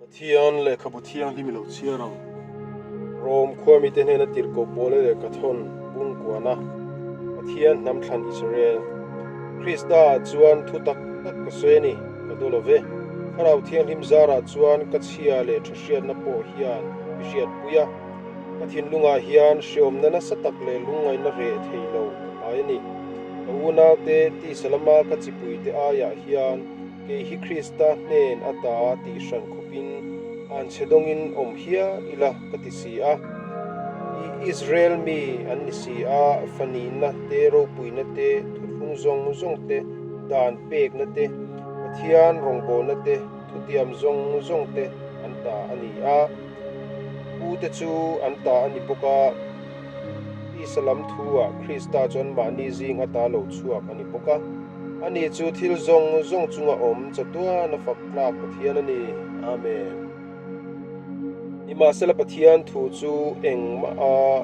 Pathian lehkhabu thianghlim i lo chhiar ang. Rom khua mite hnena tirhkoh pawl leh lehkhathawn bungkuana Pathian hnam thlan Israel. Krista ah chuan thu tak tak ka sawi a ni, ka daw lo ve. Thlarau Thianghlim zarah chuan ka chhia leh tha hriatna pawh hian mi hriatpui a. Ka thinlungah hian hreawmna nasa tak leh lungngaihna reh thei lo ka pai a ni. Ka unaute tisa lama ka chipuite aiah hian Kei hi Krista hnen ata tih hran khawpin an chhe dawngin awm hial ila ka ti si a. I Israel mi an ni si a, fanihna te, ropuina te, thuthlung zawng zawng te, dan pekna te, Pathian rawngbawlna te, thutiam zawng zawng te an ta a ni a. Pute chu an ta a ni bawk a, Tisa lam thu-ah Krista chu anmahni zing ata lo chhuak a ni bawk a. Ani chu thil zawng zawng chunga awm chatuan a fak tlak Pathian a ni. Amen. Nimahsela Pathian thu chu engmah a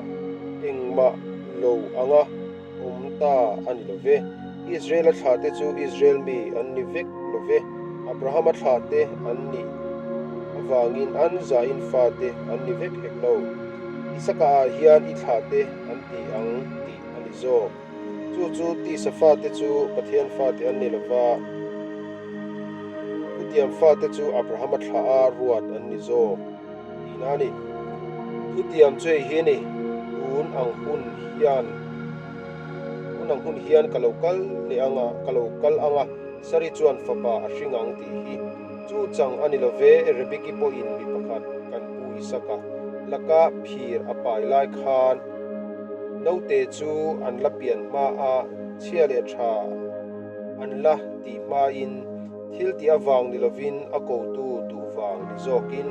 engmah lo anga awm ta a ni lo ve. Israel-a thlahte chu Israel mi an ni vek lo ve. Abraham-a thlahte an nih avangin an zain fate an ni vek hek lo. Isaka-ah hian i thlahte an ti ang tih a ni zawk. Chu chu tisa fate chu Pathian fate an ni lova, Thutiam fate chu Abrahama thlah a ruat an ni zawk tihna a ni. Thutiam chu hei hi a ni, Tun ang hun hian hun ang hun hian ka lo kal leh anga, ka lo kal anga, Sari chuan fapa a hring ang tih hi. Chu chang a ni love, Rebeki pawhin mi pakhat kan pu Isaka laka phir a pai lai khan, Naute chu an la pian hma a, chhia leh tha an la tih hmain thil tih avang ni lovin a kotu duh vang ni zawkin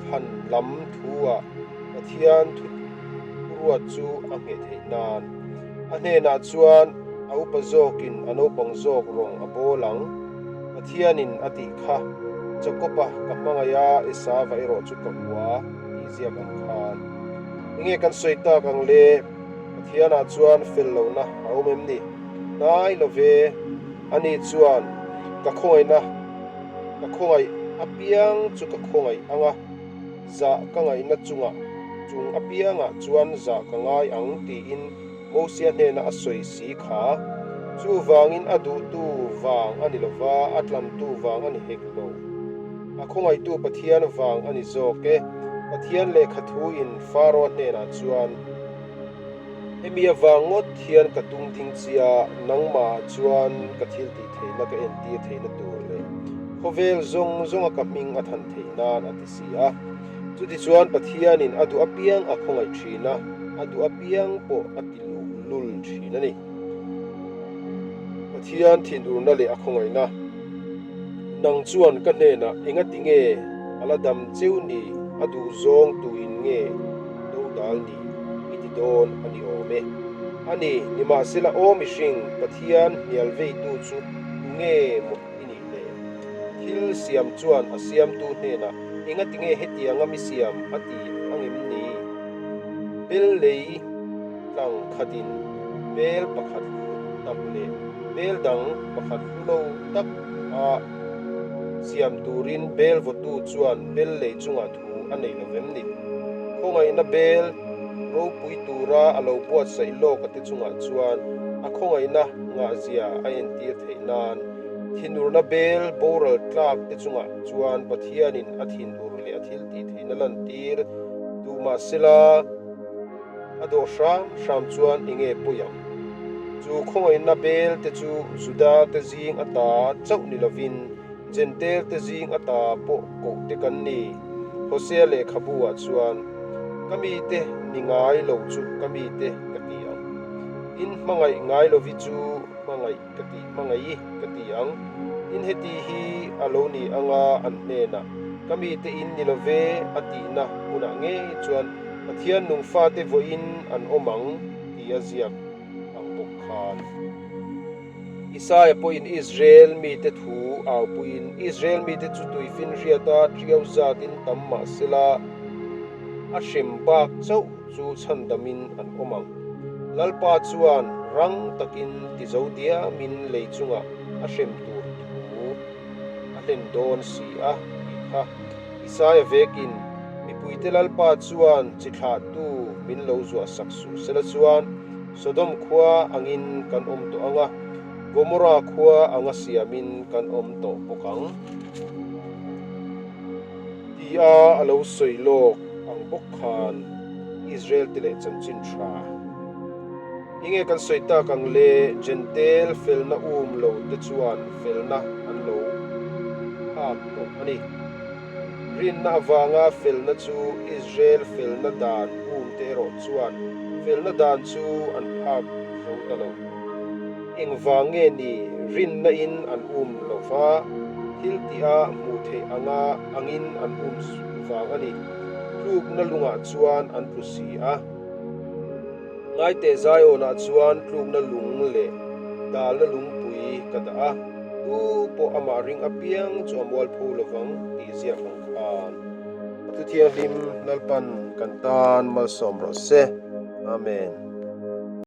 thlan lam thu-ah Pathian thu ruat chu a ngheh theih nan. A hnenah chuan a upa zawkin a naupang zawk rawng a bawl ang. Pathianin a tih kha, Jakob-a ka hmangaih a, Esava erawh chu ka hua tih ziak ang khan. Enge kan sawi tak ang le? Pathianah chuan fel lohna a awm em ni? Hnai lo ve. Ani chuan, Ka khawngaihna, ka khawngaih apiang chu ka khawngaih ang a, zah ka ngaihna chungah chung apiangah chuan zah ka ngai ang tiin Mosia hnena a sawi si kha. Chuvangin a duhtu vang a ni lova, a tlantu vang a ni hek lo. A khawngaihtu Pathian vang a ni zawk e. Pathian lehkha thuin Faro hnenah chuan, Hemi avang ngawt hian ka tum ding chia, nangmahah chuan ka thil tih theihna ka entir theihna tur leh khawvel zawng zawnga ka hming a than theih nan a ti si a. Chutichuan Pathianin a duh apiang a khawngaih thin a, a duh apiang pawh a ti luh lul thin a ni. Pathian thinurna leh a khawngaihna. Nang chuan ka hnenah engati nge a la dam cheu ni, a duh zawng tuin nge do dal ni i ti dawn a ni awm e. A ni, nimahsela aw mihring, Pathian hnial veitu chu tu nge maw i nih le? Thil siam chuan a siamtu hnenah engati nge hetianga mi siam a ti angem ni? Bel lei tlang khatin bel pakhat hlu tak leh bel dang pakhat hlu lo tak a siam turin bel vawtu chuan bel lei chungah thu a nei lo vem ni? Khawngaihna bel ropui tura a lo buatsaih lawk a te chungah chuan a khawngaihna ngahzia a entir theih nan thinurna bel boral tlak te chungah chuan Pathianin a thinur leh a thil tih theihna lantir duh mahsela, A dawh hram hram chuan enge pawi ang? Chu khawngaihna bel te chu Juda te zing ata chauh ni lovin Jentail te zing ata pawh koh te kan ni. Hosea lehkhabu ah chuan, Ka mite ni ngai lo chu ka mite ka ti ang. In hmangaih ngai lovi chu hmangaih ka ti hmangaih i ka ti ang. In heti hi a lo ni anga an hnenah, Ka mite in ni lo ve a tihna hmunah ngei chuan Pathian nung fate vawiin an awm ang tih a ziak ang bawk khan. Isaia pawhin Israel mite thu au puiin, Israel mite chu tuifinriata ṭiau zatin tam mah sela, a hrem bak chauh chu chhandamin an awm ang. Lalpa chuan rang takin tizo diamin lei chungah a hrem tur thu a hlen dawn si a tih kha. Isaia vekin, Mipuite Lalpa chuan chi thlahtu min lo zuah sak suh sela chuan Sodom khua angin kan awm tawh ang a, Gomorra khua anga siamin kan awm tawh bawk ang. Tia a lo sawi lawk ang bawk khan Israel te leh chanchin tha. Enge kan sawi tak ang le, Jentail felna um lo te chuan felna an lo phak tawh a ni. Rinna avanga felna chu Israel felna dan um te erawh chuan felna dan chu an phak zo ta lo. Engvang nge ni rinna in an um lo va, thil tih-a hmuh theih anga angin an um vang a ni. Tlukna lungah chuan an tlu si a. Ngaite Zion-ah chuan tlukna lung leh dalna lungpui ka dah a, tu pawh amah ring apiang chu a mualpho lovang tih ziak ang khan. A Thu Thianghlim Lalpan kan tan malsawm rawh se. Amen.